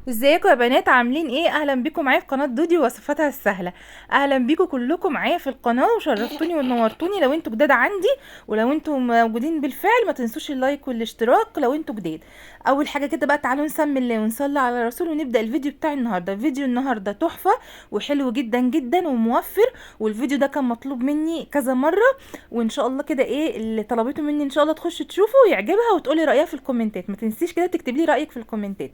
ازيكم يا بنات؟ عاملين ايه؟ اهلا بيكم معايا في قناة دودي وصفاتها السهلة. اهلا بيكم كلكم معايا في القناة، وشرفتوني ونورتوني. لو انتوا جداد عندي ولو انتوا موجودين بالفعل ما تنسوش ال like والاشتراك لو انتوا جداد. اول حاجة كده بقى تعالوا نسمي الله ونصلي على الرسول ونبدا الفيديو بتاع النهارده. فيديو النهارده تحفة وحلو جدا جدا وموفر، والفيديو ده كان مطلوب مني كذا مرة، وان شاء الله كده ايه اللي طلبته مني ان شاء الله تخش تشوفه ويعجبها وتقولي رايها في الكومنتات. ما تنسيش كده تكتبي لي رايك في الكومنتات.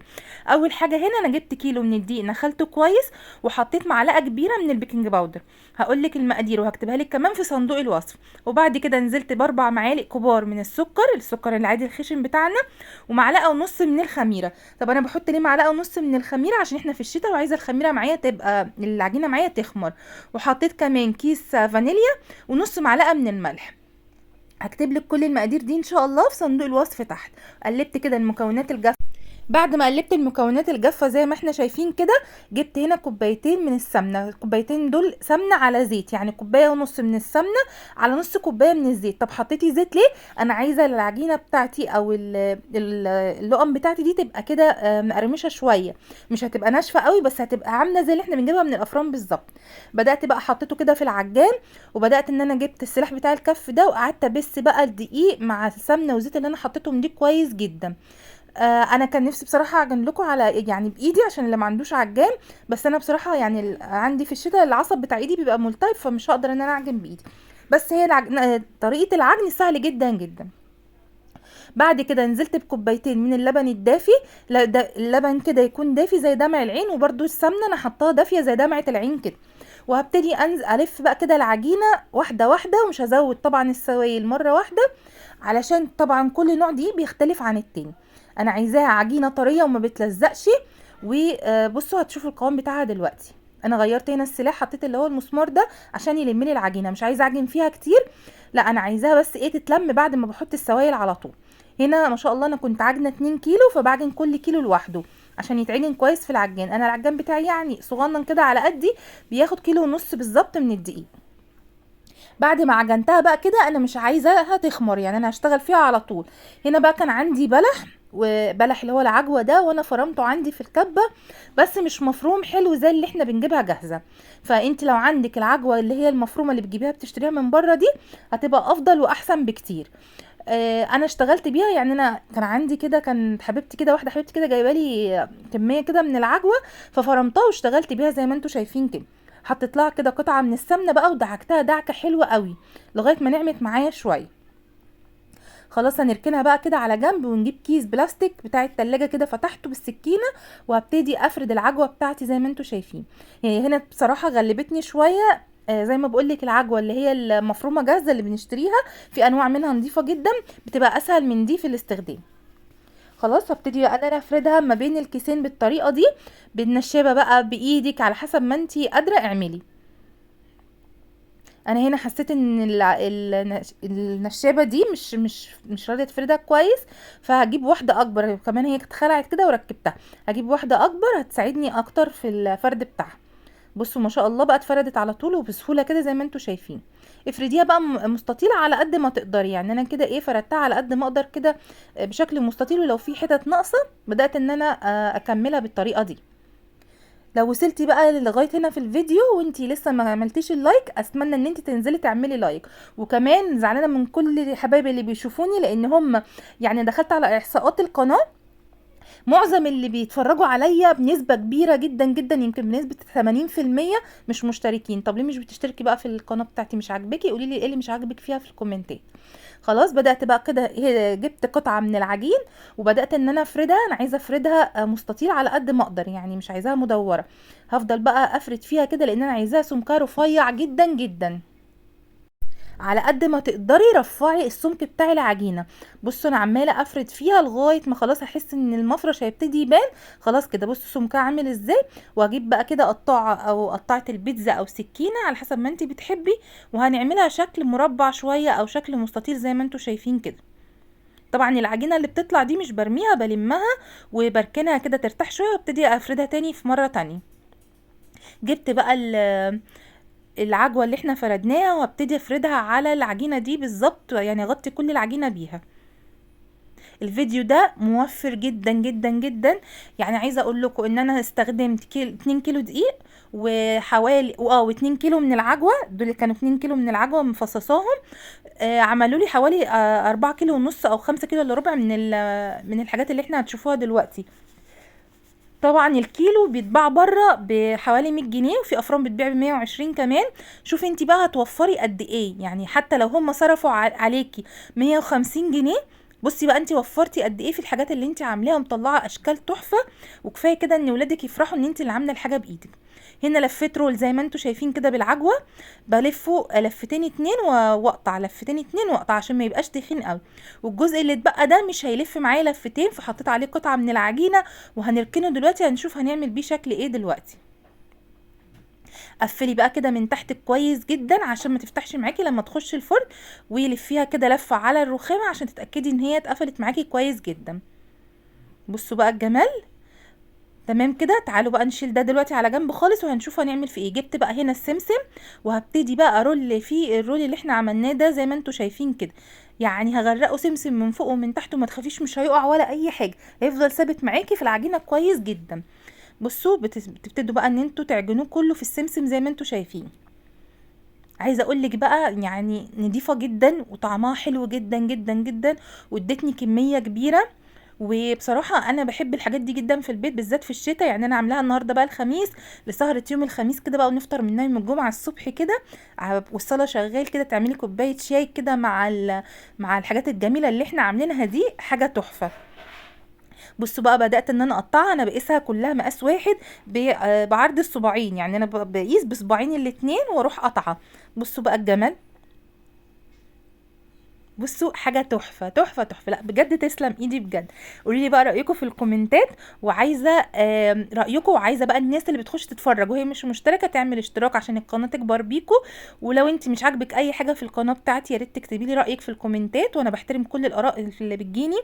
اول حاجة هنا انا جبت كيلو من الدقيق، نخلته كويس وحطيت معلقه كبيرة من ال baking powder. هقول لك المقادير وهكتبها لك كمان في صندوق الوصف. وبعد كده نزلت باربع معالق كبار من السكر، السكر العادي الخشن بتاعنا، ومعلقة ونص من الخميره. طب انا بحط ليه معلقه ونص من الخميره؟ عشان احنا في الشتاء وعايزه الخميره معايا تبقى العجينة معايا تخمر. وحطيت كمان كيس فانيليا ونص معلقه من الملح. هكتب لك كل المقادير دي ان شاء الله في صندوق الوصف تحت. قلبت كده المكونات الجافه. بعد ما قلبت المكونات الجافه زي ما احنا شايفين كده، جبت هنا كوبايتين من السمنة. الكوبايتين دول سمنه على زيت، يعني كوباية ونص من السمنة على نص كوباية من الزيت. طب حطيتي زيت ليه؟ انا عايزه العجينة بتاعتي او اللقم بتاعتي دي تبقى كده مقرمشه شوية، مش هتبقى ناشفة قوي، بس هتبقى عامله زي اللي احنا بنجيبها من الافران بالظبط. بدات بقى حطيته كده في العجان، وبدات ان انا جبت السلاح بتاع الكف ده وقعدت ابس بقى الدقيق مع السمنة والزيت اللي انا حطيتهم دي كويس جدا. انا كان نفسي بصراحة اعجن لكم على يعني بايدي عشان اللي ما عندوش عجان، بس انا بصراحة يعني عندي في الشتاء العصب بتاع ايدي بيبقى ملتهب، فمش هقدر ان انا اعجن بايدي. بس هي طريقه العجن سهل جدا جدا. بعد كده نزلت بكوبايتين من اللبن الدافي، لا ده اللبن كده يكون دافي زي دمع العين، وبرده السمنة انا حطاها دافيه زي دمعه العين كده. وهبتدي انزل الف بقى كده العجينة واحدة واحدة، ومش هزود طبعا السوائل مرة واحدة، علشان طبعا كل نوع دي بيختلف عن التاني. انا عايزاها عجينه طرية وما بتلزقش. وبصوا هتشوفوا القوام بتاعها دلوقتي. انا غيرت هنا السلاح، حطيت اللي هو المسمار ده عشان يلم لي العجينة، مش عايزه اعجن فيها كتير، لا انا عايزاها بس ايه تتلم بعد ما بحط السوائل على طول. هنا ما شاء الله انا كنت عاجنه 2 كيلو، فبعجن كل كيلو لوحده عشان يتعجن كويس في العجان. انا العجان بتاعي يعني صغنن كده على قدي، بياخد كيلو ونص بالظبط من الدقيق. بعد ما عجنتها بقى كده انا مش عايزاها تخمر، يعني انا هشتغل فيها على طول. هنا بقى كان عندي بلح، وبلح اللي هو العجوه ده، وانا فرمته عندي في الكبه، بس مش مفروم حلو زي اللي احنا بنجيبها جاهزة. فانت لو عندك العجوه اللي هي المفرومه اللي بتجيبيها بتشتريها من بره دي هتبقى افضل واحسن بكتير. انا اشتغلت بيها، يعني انا كان عندي كده، كان حبيبتي كده، واحدة حبيبتي كده جايبه لي كمية كده من العجوه، ففرمتها واشتغلت بيها زي ما انتم شايفين كده. حطيت لها كده قطعه من السمنة بقى ودعكتها دعكه حلوة قوي لغاية ما نعمت معايا شوية. خلاص هنركنها بقى كده على جنب، ونجيب كيس بلاستيك بتاع التلاجة كده، فتحته بالسكينة وهبتدي افرد العجوه بتاعتي زي ما انتم شايفين. يعني هنا بصراحة غلبتني شوية، زي ما بقولك العجوه اللي هي المفرومه جاهزة اللي بنشتريها في انواع منها نظيفة جدا، بتبقى اسهل من دي في الاستخدام. خلاص هبتدي بقى انا افردها ما بين الكيسين بالطريقة دي، بالنشابه بقى بايدك على حسب ما انتي قادرة اعملي. انا هنا حسيت ان النشابه دي مش راضية تفردها كويس، فهجيب واحدة اكبر كمان، هي اتخلعت كده وركبتها، هجيب واحدة اكبر هتساعدني اكتر في الفرد بتاعها. بصوا ما شاء الله بقى اتفردت على طول وبسهوله كده زي ما انتم شايفين. افرديها بقى مستطيله على قد ما تقدري، يعني انا كده ايه فردتها على قد ما اقدر كده بشكل مستطيل، ولو في حتت ناقصه بدات ان انا اكملها بالطريقة دي. لو وصلتي بقى لغاية هنا في الفيديو وانتي لسه ما عملتيش ال like، اتمنى ان انتي تنزلي تعملي like. وكمان زعلانة من كل حبايبي اللي بيشوفوني، لان هم يعني دخلت على احصاءات القناة، معظم اللي بيتفرجوا عليا بنسبة كبيرة جدا جدا، يمكن بنسبة 80% مش مشتركين. طب ليه مش بتشتركي بقى في القناة بتاعتي؟ مش عاجباكي؟ قولي لي ايه اللي مش عاجبك فيها في الكومنتات. خلاص بدات بقى كده جبت قطعه من العجين وبدات ان انا افردها. انا عايزه افردها مستطيل على قد ما اقدر، يعني مش عايزاها مدورة. هفضل بقى افرد فيها كده لان انا عايزاها سمكها رفيع جدا جدا. على قد ما تقدري رفعي السمك بتاع العجينة. بصوا انا عماله افرد فيها لغاية ما خلاص احس ان المفرش هيبتدي يبان. خلاص كده بصوا سمكها عامل ازاي. واجيب بقى كده قطاعه او قطاعه البيتزا او سكينة على حسب ما انت بتحبي، وهنعملها شكل مربع شوية او شكل مستطيل زي ما انتوا شايفين كده. طبعا العجينة اللي بتطلع دي مش برميها، بلمها وبركنها كده ترتاح شوية وابتدي افردها تاني في مرة تانية. جبت بقى العجوه اللي احنا فردناها وابتدي افردها على العجينة دي بالظبط، يعني اغطي كل العجينة بيها. الفيديو ده موفر جدا جدا جدا. يعني عايزه اقول لكم ان انا استخدمت 2 كيلو دقيق وحوالي و2 كيلو من العجوه، دول كانوا 2 كيلو من العجوه مفصصاهم، عملوا لي حوالي 4 كيلو ونص او 5 كيلو الا ربع من الحاجات اللي احنا هتشوفوها دلوقتي. طبعا الكيلو بيتباع بره بحوالي 100 جنيه، وفي افران بتبيع ب 120 كمان. شوفي انت بقى هتوفري قد ايه، يعني حتى لو هم صرفوا عليكي 150 جنيه، بصي بقى انت وفرتي قد ايه في الحاجات اللي انت عاملاها، ومطلعه اشكال تحفة. وكفاية كده ان ولادك يفرحوا ان انت اللي عامله الحاجة بايدك. هنا لفيت roll زي ما انتوا شايفين كده بالعجوه، بلفه لفتين اتنين واقطع، لفتين اتنين واقطع عشان ما يبقاش تخين قوي. والجزء اللي اتبقى ده مش هيلف معايا لفتين، فحطيت عليه قطعه من العجينة وهنركنه دلوقتي، هنشوف هنعمل بيه شكل ايه دلوقتي. قفلي بقى كده من تحت كويس جدا عشان ما تفتحش معاكي لما تخش الفرن، ولفيها كده لفه على الرخامه عشان تتاكدي ان هي اتقفلت معاكي كويس جدا. بصوا بقى الجمال. تمام كده، تعالوا بقى نشيل ده دلوقتي على جنب خالص وهنشوف هنعمل فيه ايه. جبت بقى هنا السمسم وهبتدي بقى ارول فيه الرول اللي احنا عملناه ده زي ما انتوا شايفين كده، يعني هغرقه سمسم من فوق ومن تحت، وما تخافيش مش هيقع ولا اي حاجة، هيفضل ثابت معاكي في العجينة كويس جدا. بصوا بتبتدوا بقى ان انتوا تعجنوه كله في السمسم زي ما انتوا شايفين. عايزه اقول لك بقى يعني نضيفه جدا وطعمها حلو جدا جدا جدا، وادتني كمية كبيرة. وبصراحة انا بحب الحاجات دي جدا في البيت بالذات في الشتاء. يعني انا عاملاها النهارده بقى الخميس لسهره يوم الخميس كده بقى، ونفطر منها يوم الجمعة الصبح كده والصلاة شغال كده، تعملي كوباية شاي كده مع الحاجات الجميلة اللي احنا عاملينها دي، حاجة تحفة. بصوا بقى بدات ان انا اقطعها، انا بقيسها كلها مقاس واحد بعرض الصباعين، يعني انا بقيس بصباعين الاتنين واروح قطعه. بصوا بقى الجمال، بصوا حاجة تحفة تحفة تحفة، لا بجد تسلم ايدي بجد. قولوا لي بقى رايكم في الكومنتات، وعايزه رايكم، وعايزه بقى الناس اللي بتخش تتفرج وهي مش مشتركة تعمل اشتراك عشان القناة تكبر بيكم. ولو انت مش عاجبك اي حاجة في القناة بتاعتي يا ريت تكتبي لي رايك في الكومنتات، وانا بحترم كل الاراء اللي بتجيني.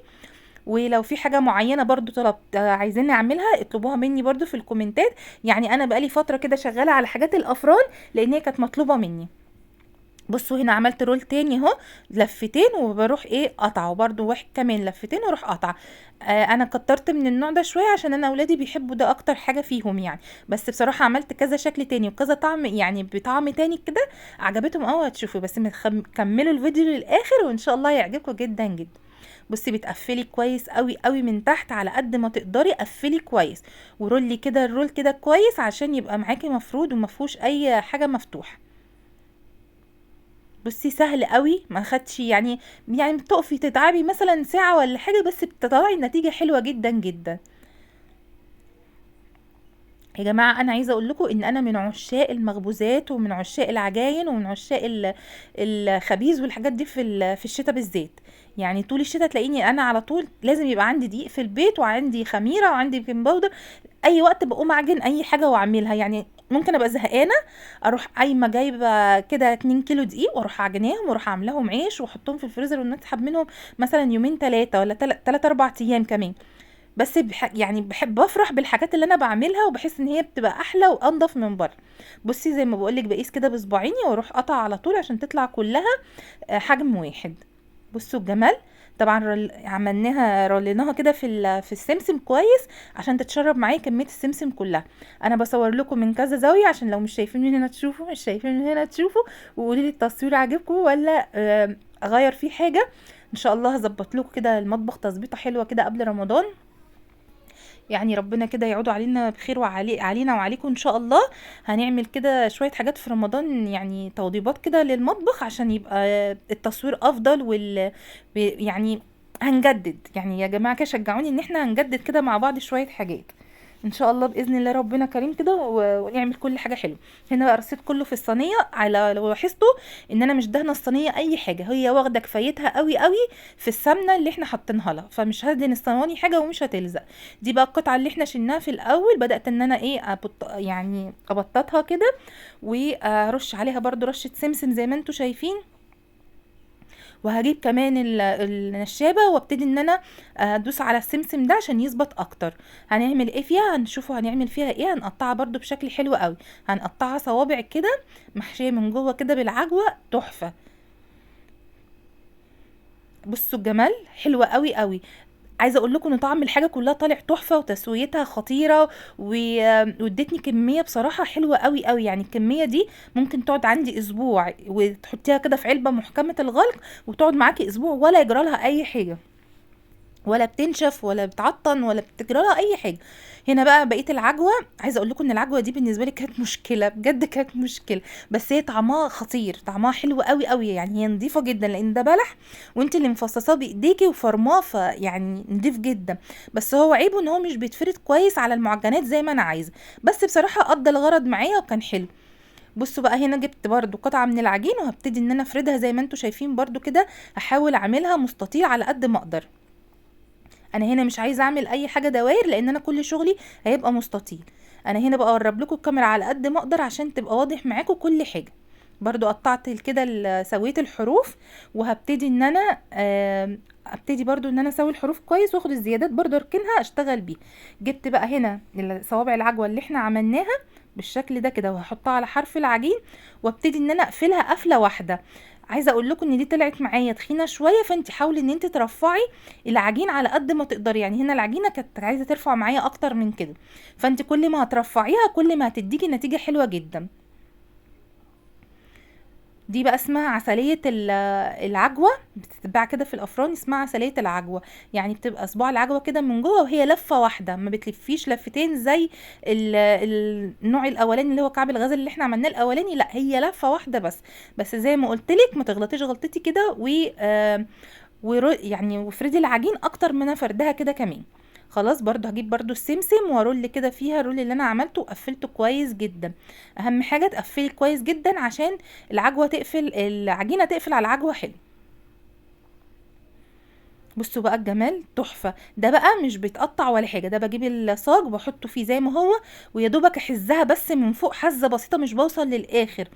ولو في حاجة معينة برضو طلبت عايزين اعملها اطلبوها مني برضو في الكومنتات. يعني انا بقالي فترة كده شغالة على حاجات الافران لان هي كانت مطلوبه مني. بصوا هنا عملت roll تاني اهو، لفتين وبروح ايه قطعه برضو، واحد كمان لفتين واروح قطعه. انا كترت من النوع ده شوية عشان انا اولادي بيحبوا ده اكتر حاجة فيهم يعني، بس بصراحة عملت كذا شكل تاني وكذا طعم، يعني بطعم تاني كده عجبتهم قوي. هتشوفوا بس كملوا الفيديو للاخر وان شاء الله يعجبكم جدا جدا. بصي بتقفلي كويس قوي قوي من تحت على قد ما تقدري، قفلي كويس ورولي كده ال roll كده كويس عشان يبقى معاكي مفرود ومفهوش اي حاجة مفتوحة. بصي سهل قوي، ما خدش يعني بتقفي تتعبي مثلا ساعة ولا حاجة، بس بتطلعي النتيجة حلوة جدا جدا. يا جماعة انا عايزه اقول لكم ان انا من عشاق المخبوزات ومن عشاق العجاين ومن عشاق الخبيز والحاجات دي في الشتاء بالذات. يعني طول الشتاء تلاقيني انا على طول لازم يبقى عندي دقيق في البيت وعندي خميره وعندي baking powder، اي وقت بقوم اعجن اي حاجة واعملها. يعني ممكن ابقى زهقانه اروح قايمة جايبه كده 2 كيلو دقيق واروح اعجناهم واروح عاملاهم عيش واحطهم في الفريزر ونسحب منهم مثلا يومين 3 ولا 3 4 ايام كمان. بس يعني بحب بفرح بالحاجات اللي انا بعملها وبحس ان هي بتبقى احلى وانضف من بره. بصي زي ما بقولك بقيس كده بصباعيني واروح قطع على طول عشان تطلع كلها حجم واحد. بصوا الجمال، طبعا عملناها روليناها كده في السمسم كويس عشان تتشرب معايا كمية السمسم كلها. انا بصور لكم من كذا زاوية عشان لو مش شايفين من هنا تشوفوا، مش شايفين من هنا تشوفوا، وقولي لي التصوير عاجبكم ولا اغير فيه حاجة. ان شاء الله هظبط لكم كده المطبخ تظبيطه حلوة كده قبل رمضان، يعني ربنا كده يعود علينا بخير وعلينا وعليكم ان شاء الله. هنعمل كده شوية حاجات في رمضان، يعني توضيبات كده للمطبخ عشان يبقى التصوير افضل يعني هنجدد. يعني يا جماعة كده شجعوني ان احنا هنجدد كده مع بعض شوية حاجات ان شاء الله باذن الله، ربنا كريم كده ونعمل كل حاجة حلوة. هنا بقى رصيت كله في الصينية، على لو لاحظتوا ان انا مش دهنه الصينية اي حاجة، هي واخده كفايتها قوي قوي في السمنة اللي احنا حاطينها لها، فمش هدهن الصواني حاجة ومش هتلزق. دي بقى القطعة اللي احنا شلناها في الاول، بدات ان انا ايه يعني ابططها كده وارش عليها برده رشه سمسم زي ما انتم شايفين. وهجيب كمان النشابه وابتدي ان انا ادوس على السمسم ده عشان يظبط اكتر. هنعمل ايه فيها؟ هنشوفه هنعمل فيها ايه. هنقطعها برده بشكل حلو قوي، هنقطعها صوابع كده محشيه من جوه كده بالعجوه تحفة. بصوا الجمال، حلوة قوي قوي. عايزه اقول لكم ان طعم الحاجة كلها طالع تحفة وتسويتها خطيرة، وادتني كمية بصراحة حلوة قوي قوي. يعني الكمية دي ممكن تقعد عندي اسبوع، وتحطيها كده في علبة محكمة الغلق وتقعد معاكي اسبوع ولا يجرى لها اي حاجة، ولا بتنشف ولا بتعطن ولا بتجرى لها اي حاجة. هنا بقى بقية العجوه، عايزه اقول لكم ان العجوه دي بالنسبة لي كانت مشكلة بجد، كانت مشكلة، بس هي طعمها خطير، طعمها حلو قوي قوي. يعني هي نظيفة جدا لان ده بلح وانت اللي مفصصاه بايديكي وفرماه، فيعني نضيف جدا. بس هو عيبه ان هو مش بيتفرد كويس على المعجنات زي ما انا عايزه، بس بصراحة قضى الغرض معايا وكان حلو. بصوا بقى هنا جبت برده قطعه من العجين وهبتدي ان انا افردها زي ما انتم شايفين برده كده، هحاول اعملها مستطيل على قد ما اقدر. انا هنا مش عايزه اعمل اي حاجة دوائر لان انا كل شغلي هيبقى مستطيل. انا هنا بقى اقرب لكم الكاميرا على قد ما اقدر عشان تبقى واضح معاكم كل حاجة. برضو قطعت كده سويت الحروف، وهبتدي ان انا ابتدي برضو ان انا اسوي الحروف كويس، واخد الزيادات برضو اركنها اشتغل بيها. جبت بقى هنا صوابع العجوه اللي احنا عملناها بالشكل ده كده، وهحطها على حرف العجين وابتدي ان انا اقفلها قفله واحدة. عايزه اقول لكم ان دي طلعت معايا تخينة شوية، فانت حاولي ان انت ترفعي العجين على قد ما تقدري. يعني هنا العجينة كانت عايزه ترفع معايا اكتر من كده، فانت كل ما هترفعيها كل ما هتديكي نتيجة حلوة جدا. دي بقى اسمها عسلية العجوه، بتتباع كده في الافران، اسمها عسلية العجوه. يعني بتبقى صباع العجوه كده من جوه وهي لفه واحدة، ما بتلفيش لفتين زي النوع الاولاني اللي هو كعب الغزال اللي احنا عملناه الاولاني، لا هي لفه واحدة بس. بس زي ما قلت لك ما تغلطيش غلطتي كده يعني وافردي العجين اكتر من فردها كده كمان. خلاص برضو هجيب برضو السمسم وارول كده فيها الرول اللي انا عملته وقفلته كويس جدا. اهم حاجة تقفلي كويس جدا عشان العجوه تقفل، العجينة تقفل على العجوه حلو. بصوا بقى الجمال تحفة. ده بقى مش بيتقطع ولا حاجة، ده بجيب الصاج بحطه فيه زي ما هو، ويا دوبك احزها بس من فوق حزه بسيطة، مش بوصل للاخر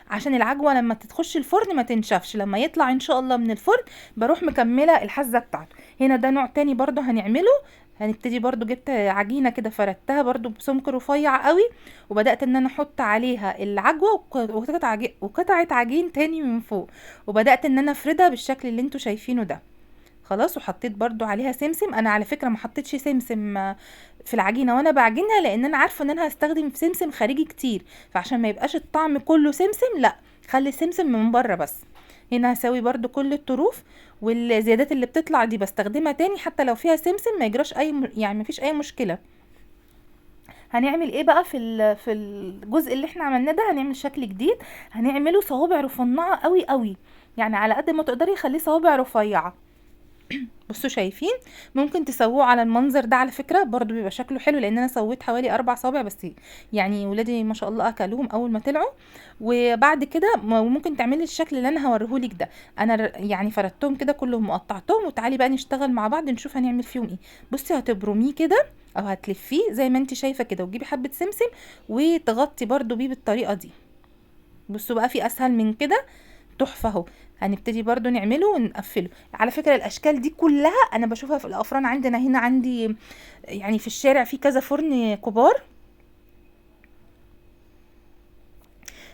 عشان العجوه لما تتخش الفرن ما تنشفش. لما يطلع ان شاء الله من الفرن بروح مكملة الحزه بتاعته. هنا ده نوع تاني برضو هنعمله. هنبتدي برضو جبت عجينه كده فردتها برضو بسمك رفيع قوي، وبدات ان انا احط عليها العجوه وقطعه عجين تاني من فوق، وبدات ان انا افردها بالشكل اللي انتوا شايفينه ده. خلاص وحطيت برضو عليها سمسم. انا على فكرة ما حطيتش سمسم في العجينة وانا بعجنها، لان انا عارفه ان انا هستخدم سمسم خارجي كتير، فعشان ما يبقاش الطعم كله سمسم لا خلي السمسم من بره بس. هنا هسوي برضو كل الطروف، والزيادات اللي بتطلع دي بستخدمها تاني حتى لو فيها سمسم ما يجراش اي يعني ما فيش اي مشكلة. هنعمل ايه بقى في الجزء اللي احنا عملناه ده؟ هنعمل شكل جديد، هنعمله صوابع رفنعه قوي قوي، يعني على قد ما تقدري خليه صوابع رفيعة. بصوا شايفين، ممكن تسووه على المنظر ده على فكرة برضو بيبقى شكله حلو، لان انا سويت حوالي 4 صوابع بس، يعني ولادي ما شاء الله اكلوهم اول ما طلعوا. وبعد كده ممكن تعملي الشكل اللي انا هوريهولك ده. انا يعني فردتهم كده كلهم وقطعتهم، وتعالي بقى نشتغل مع بعض نشوف هنعمل فيهم ايه. بصي هتبرميه كده او هتلفيه زي ما انت شايفه كده، وتجيبي حبه سمسم وتغطي برضو بيه بالطريقة دي. بصوا بقى في اسهل من كده، تحفة اهو. هنبتدي برضو نعمله ونقفله. على فكرة الاشكال دي كلها انا بشوفها في الافران عندنا هنا، عندي يعني في الشارع في كذا فرن كبار،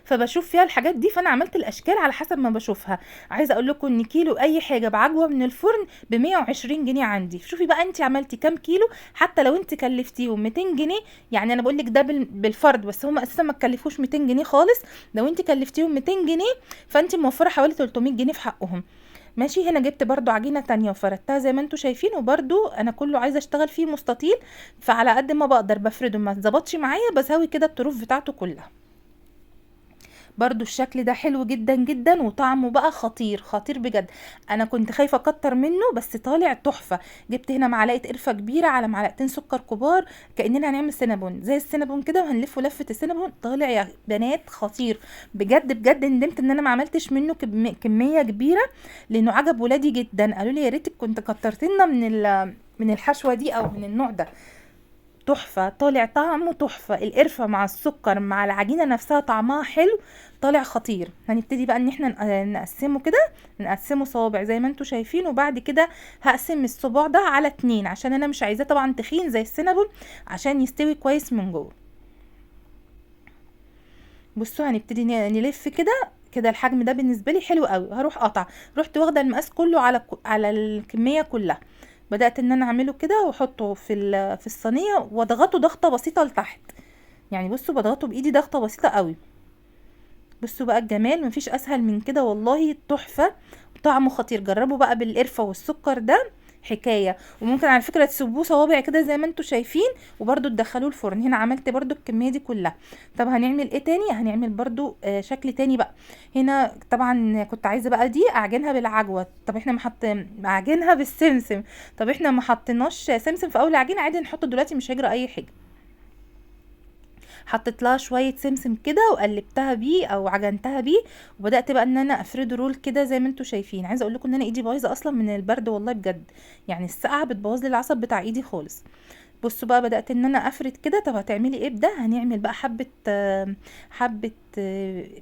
فبشوف فيها الحاجات دي، فانا عملت الاشكال على حسب ما بشوفها. عايزه اقول لكم ان كيلو اي حاجة بعجوه من الفرن ب 120 جنيه عندي. شوفي بقى انت عملتي كام كيلو، حتى لو انت كلفتيهم 200 جنيه، يعني انا بقول لك ده بالفرد، بس هم اساسا ما تكلفوش 200 جنيه خالص. لو انت كلفتيهم 200 جنيه فانت موفره حوالي 300 جنيه في حقهم. ماشي. هنا جبت برضو عجينه تانية وفردتها زي ما انتم شايفين، وبرضو انا كله عايزه اشتغل فيه مستطيل، فعلى قد ما بقدر بفرده، ما اتظبطش معايا بساوي كده الطروف بتاعته كلها. برضو الشكل ده حلو جدا جدا، وطعمه بقى خطير خطير بجد. انا كنت خايفة اكتر منه بس طالع تحفة. جبت هنا معلقه قرفه كبيرة على معلقتين سكر كبار، كاننا هنعمل سينابون زي السينابون كده، وهنلفه لفه السينابون. طالع يا بنات خطير بجد بجد. ندمت ان انا ما عملتش منه كمية كبيرة، لانه عجب ولادي جدا، قالوا لي يا ريتك كنت كترت لنا من الحشوه دي او من النوع ده. تحفة، طالع طعمه تحفة. القرفه مع السكر مع العجينة نفسها طعمها حلو، طالع خطير. هنبتدي بقى ان احنا نقسمه كده، نقسمه صوابع زي ما انتم شايفين، وبعد كده هقسم الصباع ده على 2 عشان انا مش عايزاه طبعا تخين زي السينابون، عشان يستوي كويس من جوه. بصوا هنبتدي نلف كده كده. الحجم ده بالنسبة لي حلو قوي. هروح قطع، رحت واخده المقاس كله على الكمية كلها. بدات ان انا اعمله كده واحطه في الصينية واضغطه ضغطه بسيطة لتحت. يعني بصوا بضغطه بايدي ضغطه بسيطة قوي. بصوا بقى الجمال، مفيش اسهل من كده والله، تحفة وطعمه خطير. جربوا بقى بالقرفه والسكر ده حكاية. وممكن على فكرة تسيبوه صوابع كده زي ما انتم شايفين وبرده تدخلوه الفرن. هنا عملت برده الكمية دي كلها. طب هنعمل ايه تاني؟ هنعمل برده شكل تاني بقى. هنا طبعا كنت عايزه بقى دي اعجنها بالعجوه. طب احنا ما حط اعجنها بالسمسم. طب احنا ما حطيناش سمسم في اول عجينه، عادي نحطه دلوقتي مش هيجرى اي حاجة. حطيت لها شوية سمسم كده وقلبتها بيه او عجنتها بيه، وبدات بقى ان انا افرده roll كده زي ما انتم شايفين. عايزه اقول لكم ان انا ايدي بايظة اصلا من البرد والله بجد، يعني السقعه بتبوظ لي العصب بتاع ايدي خالص. بصوا بقى بدات ان انا افرد كده. طب هتعملي ايه بده؟ هنعمل بقى حبه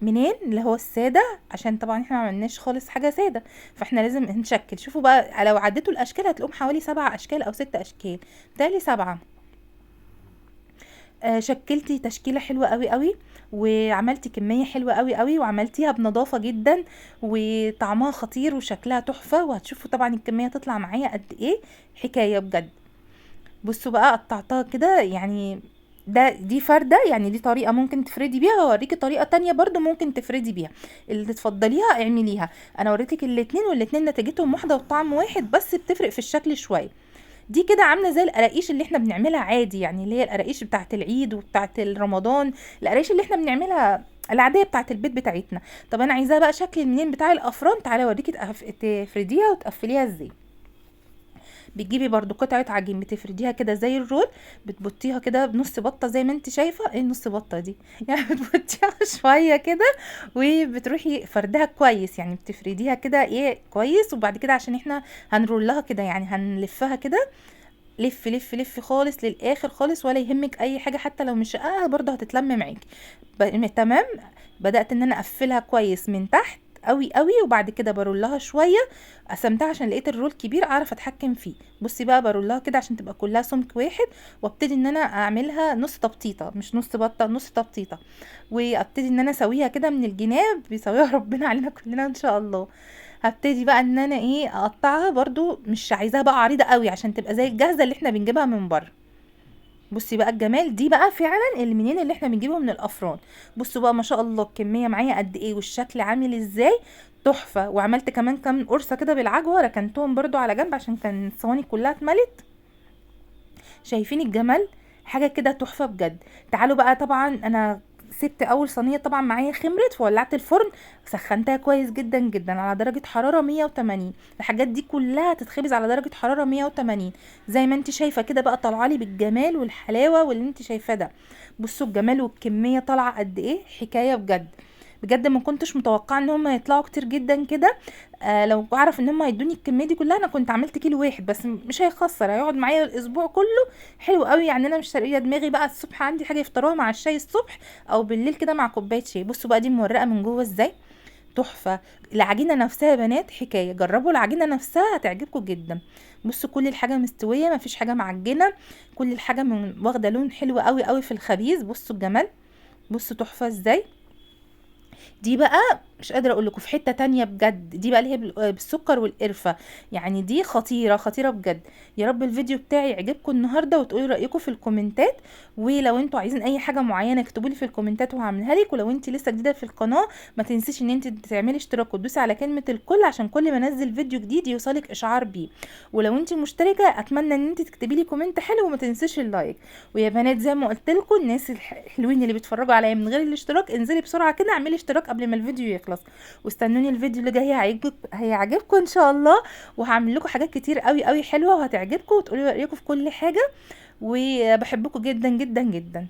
منين اللي هو السادة، عشان طبعا احنا ما عملناش خالص حاجة ساده، فاحنا لازم نشكل. شوفوا بقى لو عديتوا الاشكال هتلاقوهم حوالي 7 اشكال او 6 اشكال، بتهيألي 7. شكلتي تشكيله حلوة قوي قوي، وعملتي كمية حلوة قوي قوي، وعملتيها بنظافه جدا، وطعمها خطير وشكلها تحفة. وهتشوفوا طبعا الكمية تطلع معايا قد ايه، حكاية بجد. بصوا بقى قطعتها كده، يعني ده دي فرده، يعني دي طريقه ممكن تفردي بيها، هوريكي طريقه تانية برضو ممكن تفردي بيها، اللي تفضليها اعمليها. انا وريتك الاتنين والاتنين نتيجتهم واحدة وطعم واحد، بس بتفرق في الشكل شوية. دي كده عامله زي القراقيش اللي احنا بنعملها عادي، يعني اللي هي القراقيش بتاعه العيد وبتاعه رمضان، القراقيش اللي احنا بنعملها العادية بتاعه البيت بتاعتنا. طب انا عايزاها بقى شكل منين بتاع الافران، تعالي اوريكي تفرديها وتقفليها ازاي. بتجيبي برضو قطعه عجين بتفرديها كده زي الرول، بتبطيها كده بنص بطه زي ما انت شايفه. ايه النص بطه دي؟ يعني بتبطيها شوية كده وبتروحي فردها كويس، يعني بتفرديها كده ايه كويس. وبعد كده عشان احنا هنرولها كده، يعني هنلفها كده لف لف لف خالص للاخر خالص، ولا يهمك اي حاجة، حتى لو مش شقه برضه هتتلم معاكي. تمام. بدات ان انا اقفلها كويس من تحت قوي قوي، وبعد كده برولها شوية، قسمتها عشان لقيت الرول كبير اعرف اتحكم فيه. بصي بقى برولها كده عشان تبقى كلها سمك واحد، وابتدي ان انا اعملها نص تبطيطه، مش نص بطه، نص تبطيطه، وابتدي ان انا اسويها كده من الجناب، بيسويها ربنا علينا كلنا ان شاء الله. هبتدي بقى ان انا ايه اقطعها برضو، مش عايزاها بقى عريضة قوي عشان تبقى زي الجاهزة اللي احنا بنجيبها من بره. بصي بقى الجمال، دي بقى فعلا المنين اللي احنا بنجيبه من الافران. بصوا بقى ما شاء الله الكمية معايا قد ايه والشكل عامل ازاي، تحفة. وعملت كمان كام قرصة كده بالعجوه، ركنتهم برضو على جنب عشان كان الصواني كلها اتملت. شايفين الجمال؟ حاجة كده تحفة بجد. تعالوا بقى، طبعا انا سبت اول صينية طبعا معايا خمرت، فولعت الفرن سخنتها كويس جدا جدا على درجه حرارة 180. الحاجات دي كلها تتخبز على درجه حرارة 180 زي ما انت شايفه كده بقى، طالعه لي بالجمال والحلاوه واللي انت شايفاه ده. بصوا الجمال والكميه طالعه قد ايه، حكاية بجد بجد. ما كنتش متوقعه ان هم يطلعوا كتير جدا كده. لو اعرف ان هم هيدوني الكمية دي كلها انا كنت عملت كيلو واحد بس، مش هيخسر، هيقعد معايا الاسبوع كله. حلو قوي، يعني انا مش شاريه دماغي بقى الصبح عندي حاجة يفطروها مع الشاي الصبح او بالليل كده مع كوباية شاي. بصوا بقى دي مورقه من جوه ازاي، تحفة. العجينة نفسها يا بنات حكاية، جربوا العجينة نفسها هتعجبكم جدا. بصوا كل الحاجة مستوية، مفيش حاجة معجنه، كل الحاجة من واخده لون حلو قوي قوي في الخبيز. بصوا الجمال، بصوا تحفة ازاي. دي بقى مش قادرة اقول لكم في حتة تانية بجد، دي بقى اللي هي بالسكر والقرفه، يعني دي خطيرة خطيرة بجد. يا رب الفيديو بتاعي يعجبكم النهارده وتقولوا رايكم في الكومنتات، ولو انتوا عايزين اي حاجة معينة اكتبوا لي في الكومنتات وهعملها لك. ولو انت لسه جديدة في القناة ما تنسيش ان انت تعملي اشتراك وتدوسي على كلمة الكل عشان كل ما انزل فيديو جديد يوصلك اشعار بيه. ولو انت مشتركة اتمنى ان انت تكتبي لي comment حلو وما تنسيش ال like. ويا بنات زي ما قلت لكم الناس الحلوين اللي بيتفرجوا عليا من غير الاشتراك، انزلي بسرعة كده اعملي اشتراك قبل ما الفيديو يخلص، واستنوني الفيديو اللي جاي هيعجبكم ان شاء الله، وهعمل لكم حاجات كتير قوي قوي حلوة وهتعجبكم، وتقولوا رايكم في كل حاجة. وبحبكم جدا جدا جدا.